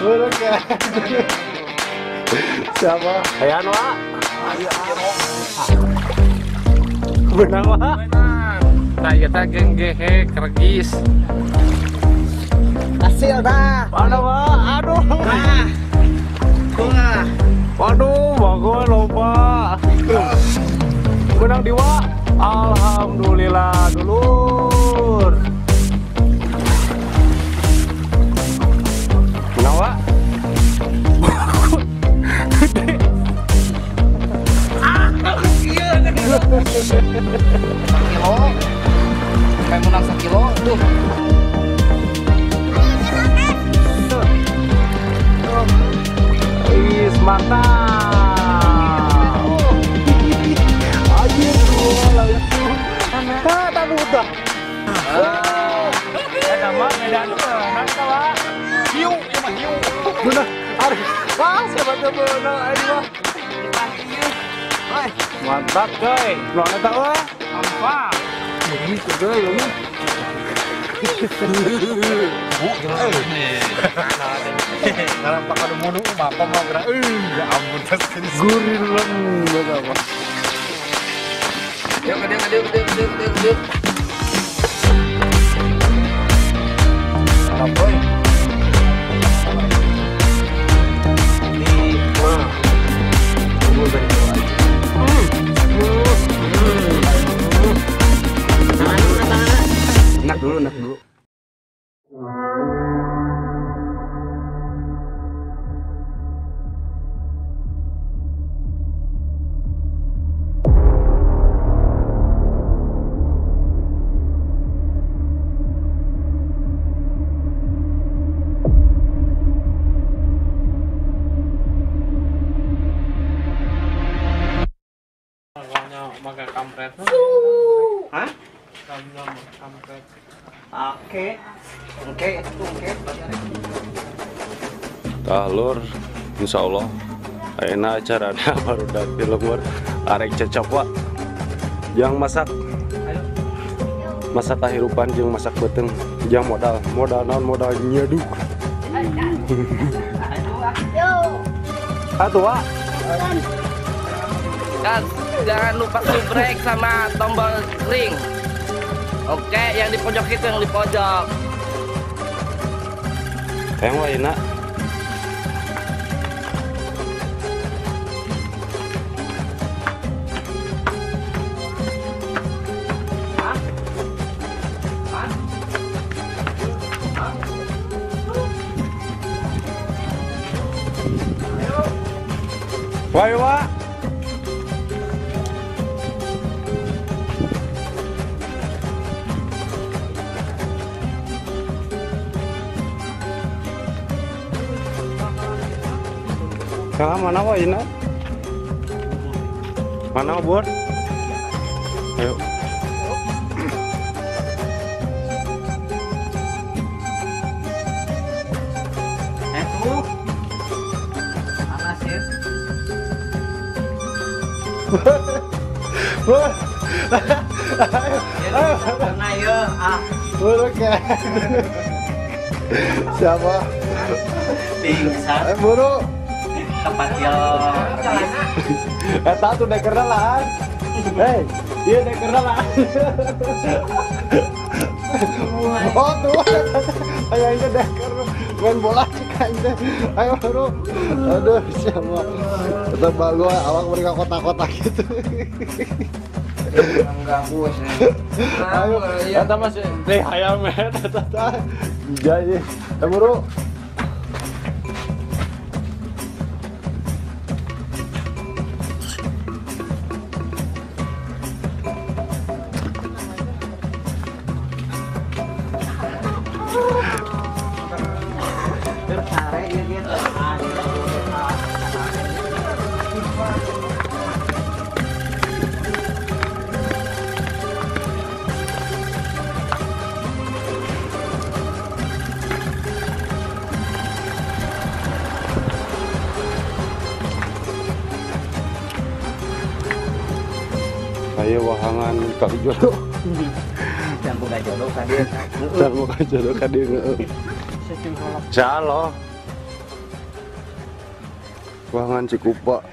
Buru kan. Siapa? Ayan wa. Benang wa. Nah, ieu teh geng gehe kregis. Hasil dah. Mana wa? Aduh. Nah. Wah. Waduh, bagus loba. Benang di wa. Alhamdulillah dulur. Benang wa. Gede. Ah, iya gede. Kilo. Kayak menang sekilo tuh. Is mantap. Anjir, langsung. Ah, tahu udah. Ada mah medan menang ka, hiu, ieu mah hiu. Bener. Ari, wah, siapa tuh bener ari mah. Mantap, coy. Lu eta wah. Mantap. Ini kudu ini. Ngarang pakai mulu, bapak mau gerak. Ya ampun, tas ini gurilem apa. Yuk, gede, gede, gede, gede, gede, gede. Apa? Di, wah. Tunggu dari bawah. Enak dulu, enak dulu. Makan kampret. Hah? Kampret. Oke. Oke, oke. Tah lur, insyaallah ayeuna acarana baru di lembur arek cecok wa. Yang masak. Masak kahirupan jeung masak beuteung jeung modal, modal naon modal nyeduk. Atuh wa. Jangan lupa subrek sama tombol ring. Oke, yang di pojok itu yang di pojok. Yang lain nak. Wah, wah. Salah mana wah ini? Mana bor? Ayo. Tuh. Panas ya. Bor. Karena ya, ah. Bor oke. Siapa? Pingsan. Buru. Tempat yo. Eta tuh dekerna lah. Hei, iya dekerna lah. Oh tuh, ayo ini deker main bola cik aing teh. Ayo bro. Aduh, siapa? Kita balu awak mereka kotak-kotak gitu. Mengganggu sih. Ayo, eta masih teh hayam eta teh. Jai. Eh bro. Ayo wahangan kali jodoh. Dan buka jodoh ka dieu. Dan buka jodoh ka dieu. Insyaallah. Wahangan Cikupa.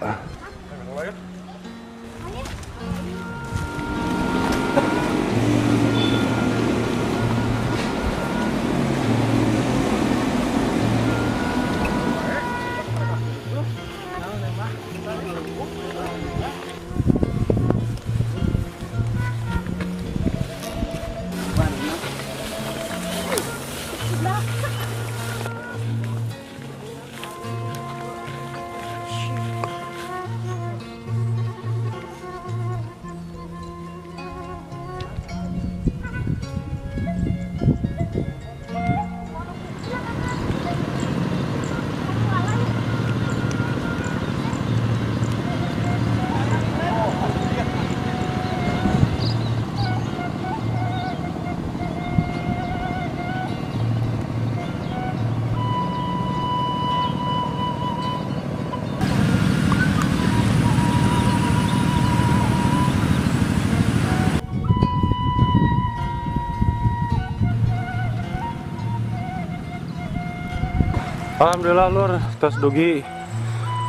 Alhamdulillah lur, tos dugi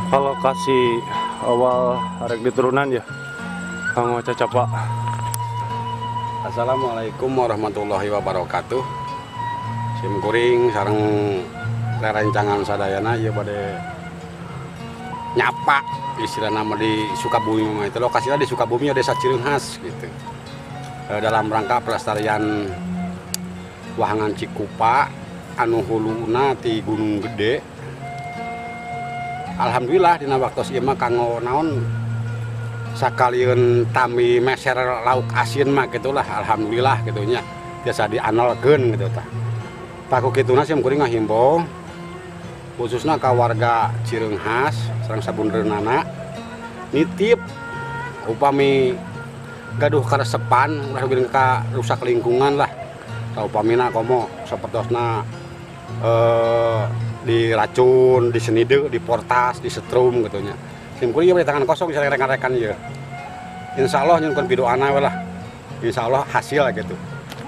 kalau kasih awal arek diturunan ya kanggo cacapa. Assalamualaikum warahmatullahi wabarakatuh. Sim kuring sareng rerencangan sadayana ieu bade nyapa istilah nama di Sukabumi mah itu lokasinya di Sukabumi desa Cireunghas gitu. Dalam rangka pelestarian Wahangan Cikupa anu huluna ti Gunung Gede. Alhamdulillah dina waktos ieu mah kanggo naon sakalieun tami meser lauk asin mah gitulah, alhamdulillah gitu nya biasa dianalkeun gitu tah. Tah ku kituna sim kuring ngahimbau khususna ka warga Cireunghas sareng sabundeurna nitip upami gaduh karesepan ulah dugi ka rusak lingkungan lah. Tah upamina komo sapertosna diracun, disenide, diportas, disetrum gitu nya. Sim kuring ieu tangan kosong bisa rekan-rekan ieu. Insyaallah nyunkeun pidoana we lah. Insyaallah hasil gitu.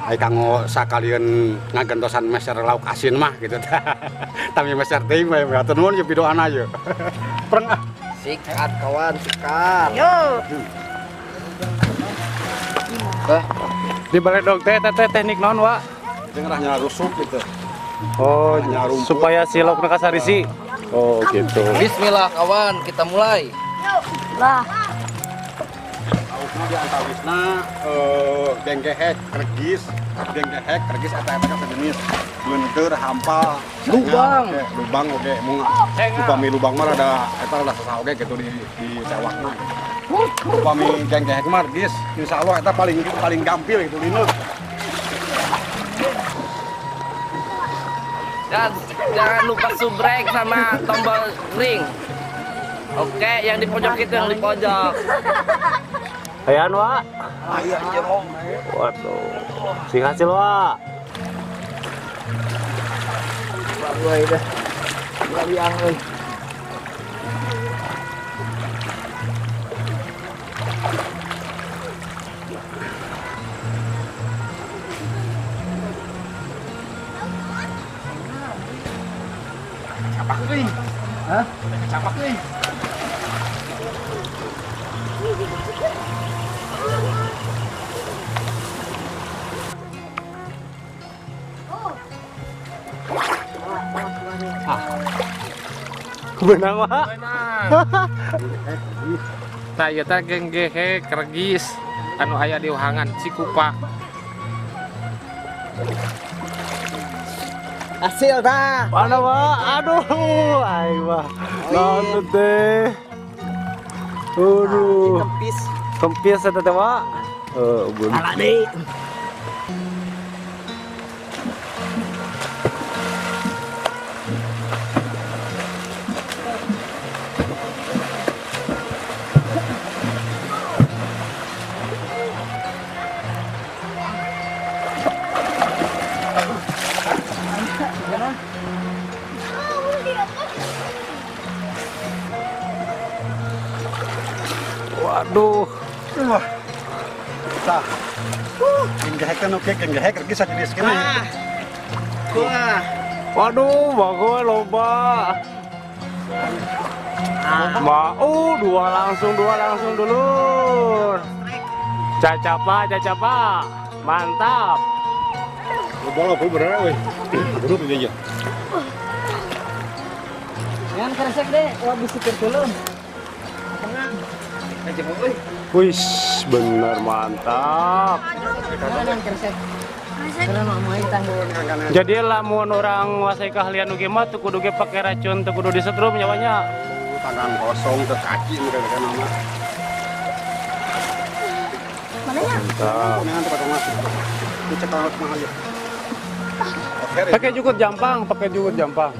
Ai kanggo sakalieun ngagentosan meser lauk asin mah gitu. Tami meser teuing we hatur nuhun ieu pidoana ieu. Preng ah. Sikat kawan, sikat. Yo. Di baledog teh teh teknik naon, Wak? Itu ngerah rusuk gitu. Oh, supaya si laukna kasarisi. Oh, gitu. Bismillah kawan, kita mulai. Lah. Laukna di antawisna genggehek, regis, genggehek, regis eta-eta sejenis. Beunteur, hampal, lubang. Lubang oge mung upami lubang mah rada eta rada sesah oge gitu di sewakna. Upami genggehek mah regis, insyaallah eta paling gampil gitu lineuk. Dan jangan lupa subrek sama tombol ring. Oke, yang di pojok itu, yang di pojok. Ayan, Wak. Ayo, ayo. Waduh. Sing hasil, Wak. Wah, udah. Lagi euy. Capak euy. Hah? Capak euy. Ah. Beunang, Wak. Beunang. Tah ieu teh genggehek regis anu aya di Wahangan Cikupa. Hasil dah. Mana, Wak? Aduh, aing mah. Naon teh? Aduh. Kempis. Kempis eta teh, Wak. Heuh, beunang. Ala deui. Waduh. Wah. Tah. Genggehek kan oke, genggehek regis sajenis kene. Wah. Waduh, bagus loba. Mau dua langsung dulur. Cacapa, cacapa. Mantap. Bola aku bener weh. Dulu aja. Jangan keresek deh, wah bisa tertulung. Wih, bener mantap. Jadi lamun orang nguasai keahlian uge mah teu kudu ge pake racun, teu kudu disetrum nyawanya. Tangan kosong ke kaki mereka nama. Mantap. Pakai jukut jampang, pakai jukut jampang.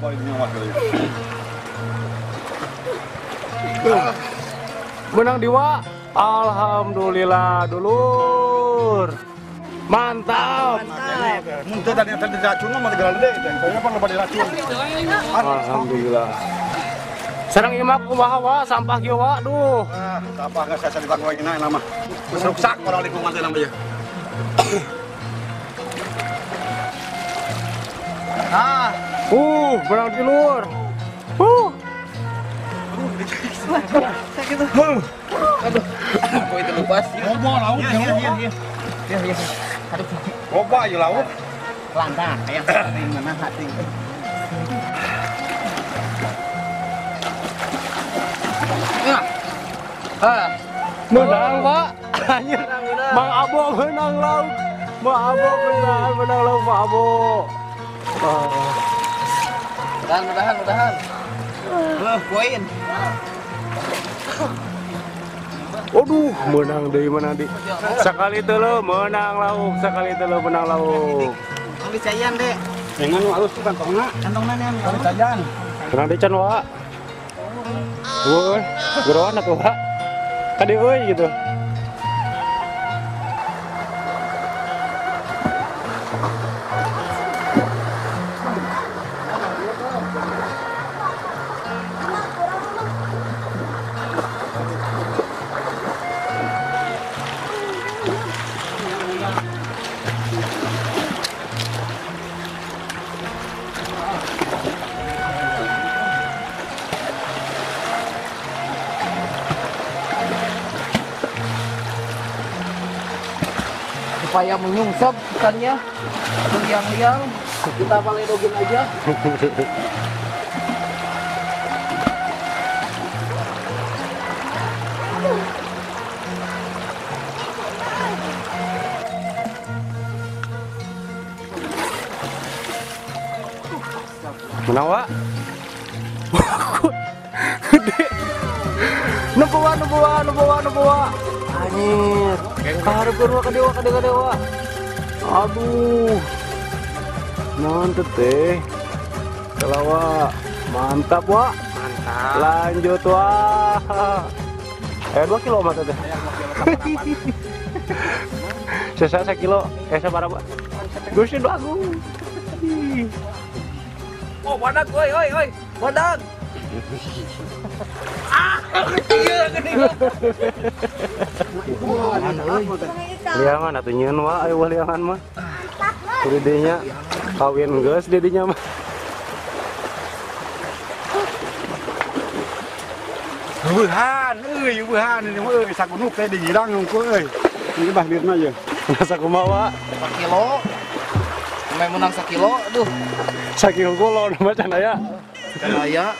Menang diwa, alhamdulillah dulur. Mantap. Muntah tadi diracun mah gede, soalnya pan loba diracun. Alhamdulillah. Sareng ieu mah kumaha wa sampah kieu wa duh. Ah, sampah geus asa ditangguhina mah. Geus ruksak moral lingkungan teh namanya. Ah, menang dulur. Sakit tuh. Aduh, aku itu lupa sih. Loba laut. Iya. Iya. Loba ieu laut. Lantah, kayak hati mana hati. Menang, Pak. Anjir. Mang Abo menang laut. Mang Abo menang laut, Mang Abo. Mudahan. Poin. Aduh, menang deui, menang deui. Sekali teu menang lauk, sekali teu menang lauk. Ambil cayan, Dek. Dengan nu alus tuh kantongna. Kantongna nih. Ambil cayan. Menang deui can wa. Weuh, geroan atuh wa. Kade euy gitu. Supaya menyungsep ikannya liang-liang, kita paledogin aja. Menang, Wak. Gede. Nempo wa. Anjir. Kahareupeun wa ka dewa, wa. Aduh. Mantep teh. Kalawa. Mantap, wa. Mantap. Lanjut, wa. 2 kilo mah teh. Sesa sakilo, sabaraha? Geus 2 agung. Oh, badak, oi, oi, oi, badak. Ah, iya, gede. Liangan atuh nyeun wa, ayo liangan mah. Kudu kawin geus didinya mah. Eueuhan, euy, eueuhan ini mah euy sagunuk teh digirang hungkul euy. Ini bah dirna ye. Masa kumaha wa? 1 kilo. Sampai menang 1 kilo, aduh. Sakilo lawan mah can aya. Can aya.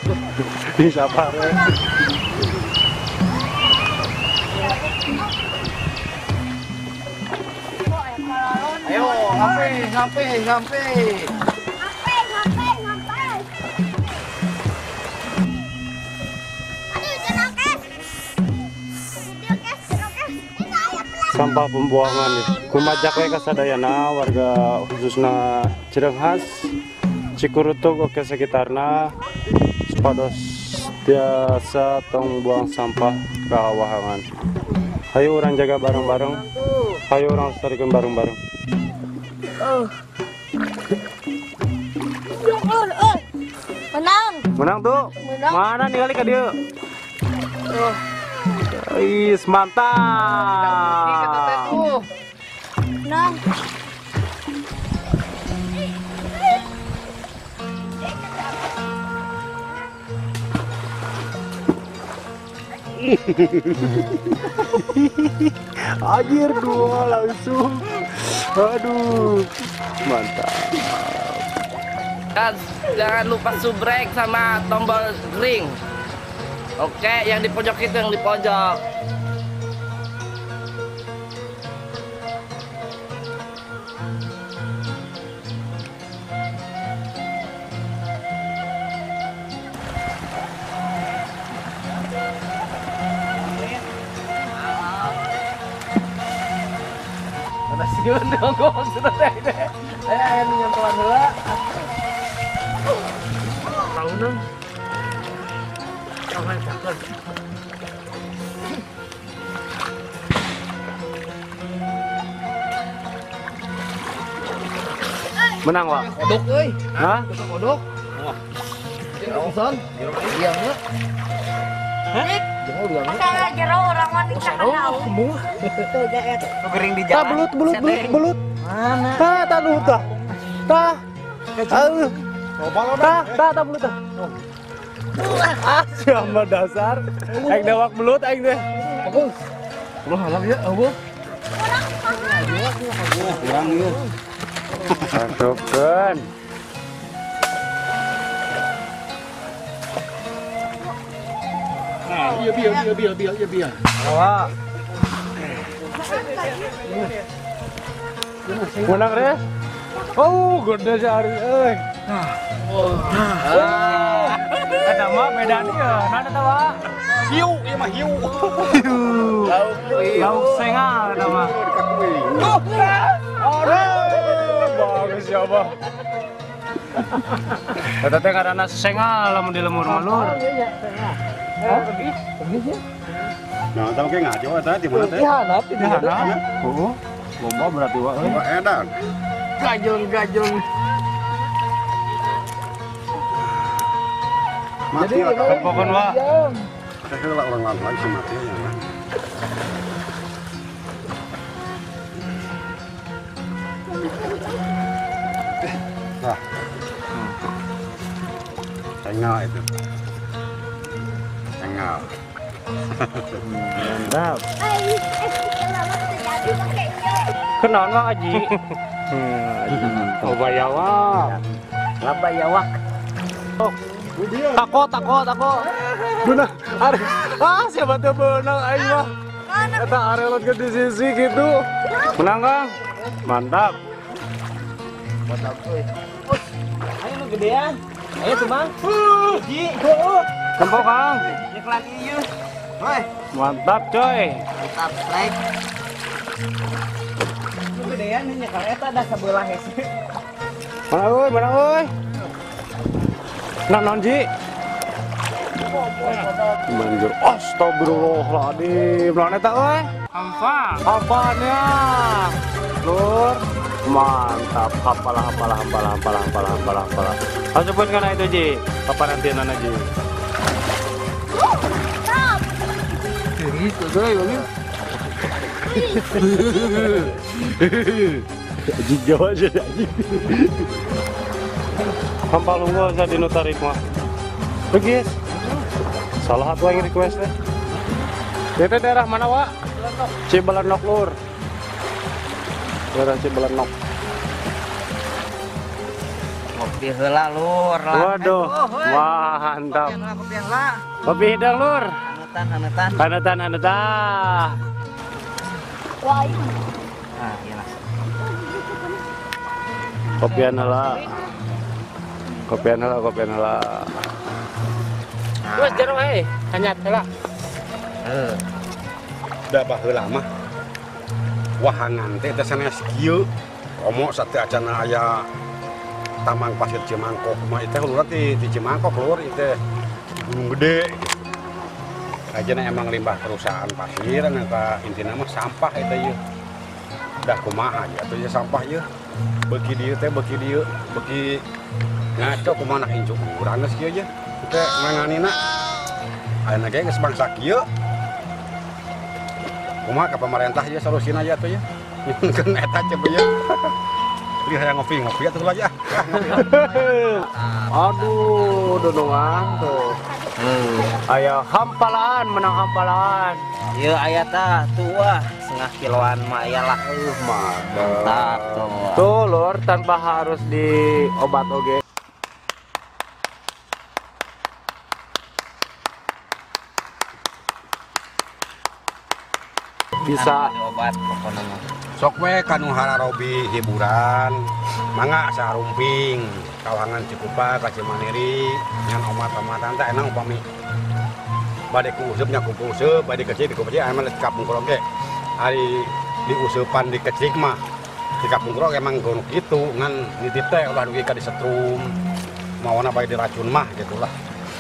Ih, sabar we. Ayo, ngampe, ngampe, ngampe. Ngampe, ngampe, ngampe. Aduh, jangan kes. Sampah pembuangan nih. Kumajak we kasadayana warga khususna Cireunghas, Cikurutug oke sekitarna supados tiasa tong buang sampah ke wahangan. Ayo orang jaga bareng-bareng. Ayo orang lestarikan bareng-bareng. Menang. Menang tuh. Menang. Mana nih kali ke dia? Is mantap. Menang. Anjir dua langsung. Aduh, mantap. Jangan lupa subrek sama tombol ring. Oke, yang di pojok itu, yang di pojok. Menang, Wak. Kodok euy. Hah? Kodok. Jero diangnya. Hah? Jero jero orang mah dicakanau. Gering di jalan. Tah belut belut belut belut. Mana? Tah tah belut tah. Tah. Tah tah tah belut tah. Ah, siapa dasar? Aing dewak belut aing teh. Bagus. Ulah halang ya, eueuh. Kurang ieu. Masukkan. Nah, iya biar biar biar biar iya biar. Wah. Menang res. Oh, gede si Ari euy. Nah. Eta mah beda nih, nah eta mah. Hiu, ieu mah hiu. Lauk sengal eta mah. Aduh, bagus ya, Abah. Eta teh ngaranna sengal lamun di lemur mah lur. Nah, eta mah ngajo eta di mana teh? Di handap, di handap. Heeh. Loba berarti wa. Loba edan. Gajeng-gajeng. Mati lah pokon wa. Saya lah orang lain lagi mati ya. Nah. Tengal itu. Tengal. Mantap. Kenaon Wak Aji? Oh bayawak. Labayawak. Oh. Tako tako tako. Beunang. Ah, siapa tuh beunang aing mah. Eta arelot ke di sisi gitu. Menang Kang. Mantap. Mantap euy. Ayo nu gedean. Ayo tuh Bang. Ji. Kempok Kang. Nyeklan ieu. Hoi. Mantap coy. Mantap strike. Nu gedean nyekel eta da sabelah hese. Mana euy, mana euy? Nah, non Ji. Manjur. Astagfirullahaladzim. Naon eta euy? Hampa. Hampanya. Lur. Mantap. Hampalah hampalah hampalah hampalah hampalah hampalah hampalah. Asupkeun kana itu Ji. Kapan nanti nana Ji. Gitu euy, bagus. Anjing Jawa aja anjing. Hampal unggul saya di tarik mah. Begis. Salah satu yang request teh. Itu daerah mana, Wak? Cibalenok, Lur. Daerah Cibalenok. Ngopi heula, Lur. Waduh, mantap. Kopi hidang, Lur. Hanetan, hanetan. Hanetan, hanetan. Ah, iyalah. Kopian heula. Kopian heula, kopian heula. Terus jero we, hanyat heula. Heeh. Da baheula mah wahangan teh teh sanes kieu. Komo sateu acana aya Tamang Pasir Cimangkok mah ieu teh lurah di Cimangkok lur ieu teh Gunung Gede. Ajeuna emang limbah perusahaan pasir eta intina mah sampah eta ieu. Dah kumaha ya atuh ieu sampah ieu. Beuki dieu teh beuki dieu, beuki ngaco kumaha nak incu urang geus kieu nya. Teh nanganina ayeuna ge geus bangsa kieu. Kumaha ka pamarentah ieu solusina ieu atuh ieu. Nyuhunkeun eta coba ieu. Lihat hayang ngopi-ngopi atuh lah ya. Aduh, dodongan tuh. Aya hampalaan menang hampalaan. Ieu aya tah tuh setengah kiloan mah aya lah. Mantap tuh. Tuh lur tanpa harus diobat oge. Bisa diobat pokoknya. Sok we kanu hararobi hiburan, mangga sarumping, kawangan Cikupa ka Cimaniri, ngan omat-omatan teh enak upami. Bade ku useup nya ku useup, bade kecil di kecil aya mah di kapungkur oge. Ari diuseupan di kecil mah di kapungkur oge emang gono kitu ngan nitip teh ulah dugi ka disetrum. Mawana bae diracun mah gitulah.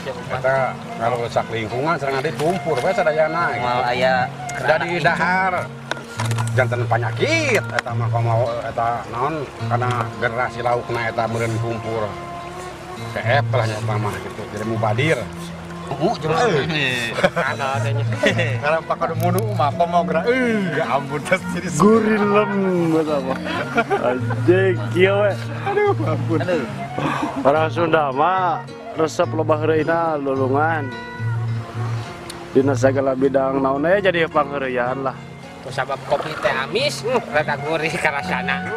Eta kalau rusak lingkungan sareng adi tumpur we sadayana gitu. Moal aya dari dahar janten penyakit eta mah komo eta naon karena generasi laukna eta meureun kumpur. Keep lah nya mah gitu. Jadi mubadir. Kana teh nya. Karena pak munu mah mau gerak. Ya ampun tas jadi gurilem apa. Anjing kieu we. Aduh ampun. Aduh. Orang Sunda mah resep loba heureuyna lulungan. Dina sagala bidang naon aya jadi pangheureyan lah. Kusabab kopi teh amis, rada gurih karasana.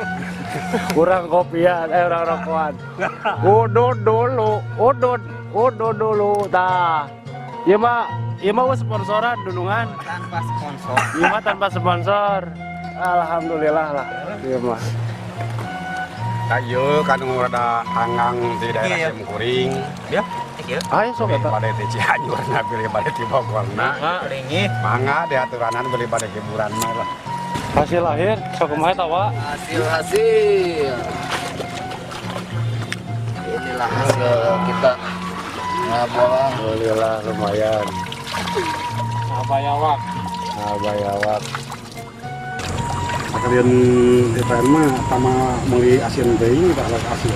Kurang kopian, urang rokokan. Udud dulu, udud, udud dulu tah. Ieu mah sponsoran dulungan. Tanpa sponsor. Ieu mah tanpa sponsor. Alhamdulillah lah ieu mah. Tah ieu kanu rada anggang di daerah Simkuring. Ya. Ayo sok eta. Bade ti Cianjur na bilih bade ti Bogorna. Mangga Mangga diaturanan bilih bade hiburan mah lah. Hasil akhir sok kumaha eta, Wak? Hasil. Inilah hasil kita ngabolang. Alhamdulillah lumayan. Abayawak. Abayawak. Kalian eta mah tama meuli asin teuing tah asin.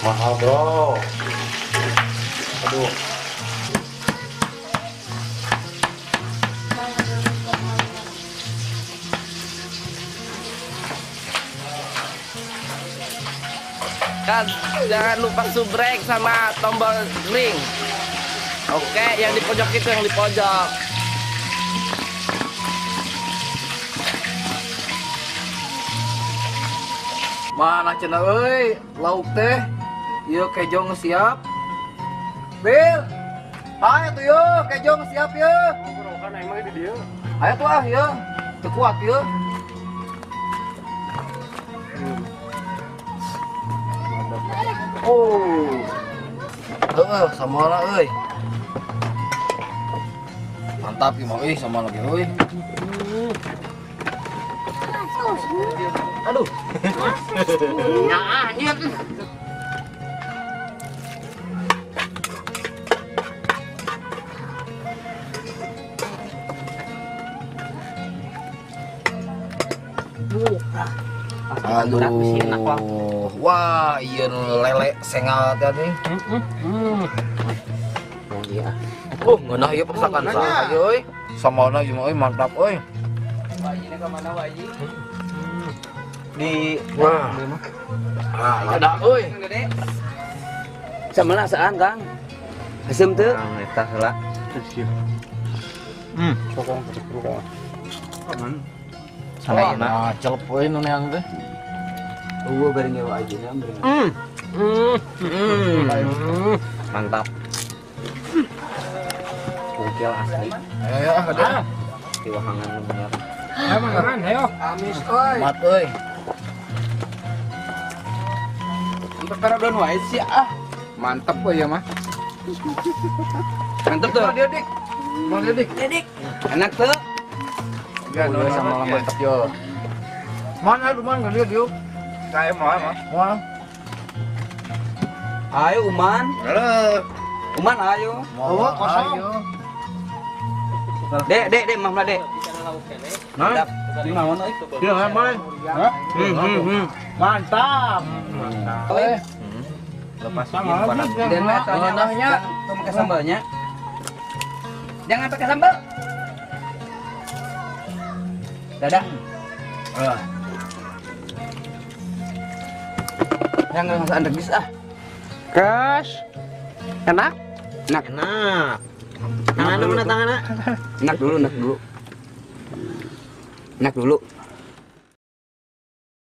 Mahal bro. Aduh. Kan, jangan lupa subrek sama tombol ring. Oke, yang di pojok itu yang di pojok. Mana cenah euy, lauk teh. Ieu kejo geus siap. Bil. Ayo tuh yo, kejo geus siap ye. Kan emang di dieu. Ayo tuh ah ieu. Teu kuat ieu. Oh. Heeh, samala euy. Mantap ieu mah euy, samala ge euy. Aduh. Nyaah anjir. Aduh, wah, iya lele sengal tadi. Iya. Oh, ngeunah ieu paksakan saha euy. Sambalna ieu mah euy mantap euy. Wajine ka mana waji? Di wah. Ah, ada euy. Sambalna saan, Kang? Asem teu? Eta heula. Sokong terus. Aman. Wah, nah, celep euy nu neang teh. Eueuh bareng nyewa aja nya bareng. Mantap. Gokil asli. Ayo ada. Tiwahangan bener. Ayo mangaran, ayo. Amis euy. Mat euy. Untuk karadon wae sih ah. Mantep euy ya mah. Mantep tuh. Dia dik. Mau dia dik. Dik. Enak tuh. Ya, sama mantep yo. Mana lu man dia diuk. Saya mau mah. Mau. Ayo Uman. Halo. Uman ayo. Oh, kosong. Dek, dek, dek, mah dek. Nah, mantap. Lepas dan tanya pakai sambalnya. Jangan pakai sambal. Dadah. Jangan masakan regis ah. Kas. Enak? Enak. Enak. Tangan mana tangan? Enak dulu, enak dulu. Enak dulu.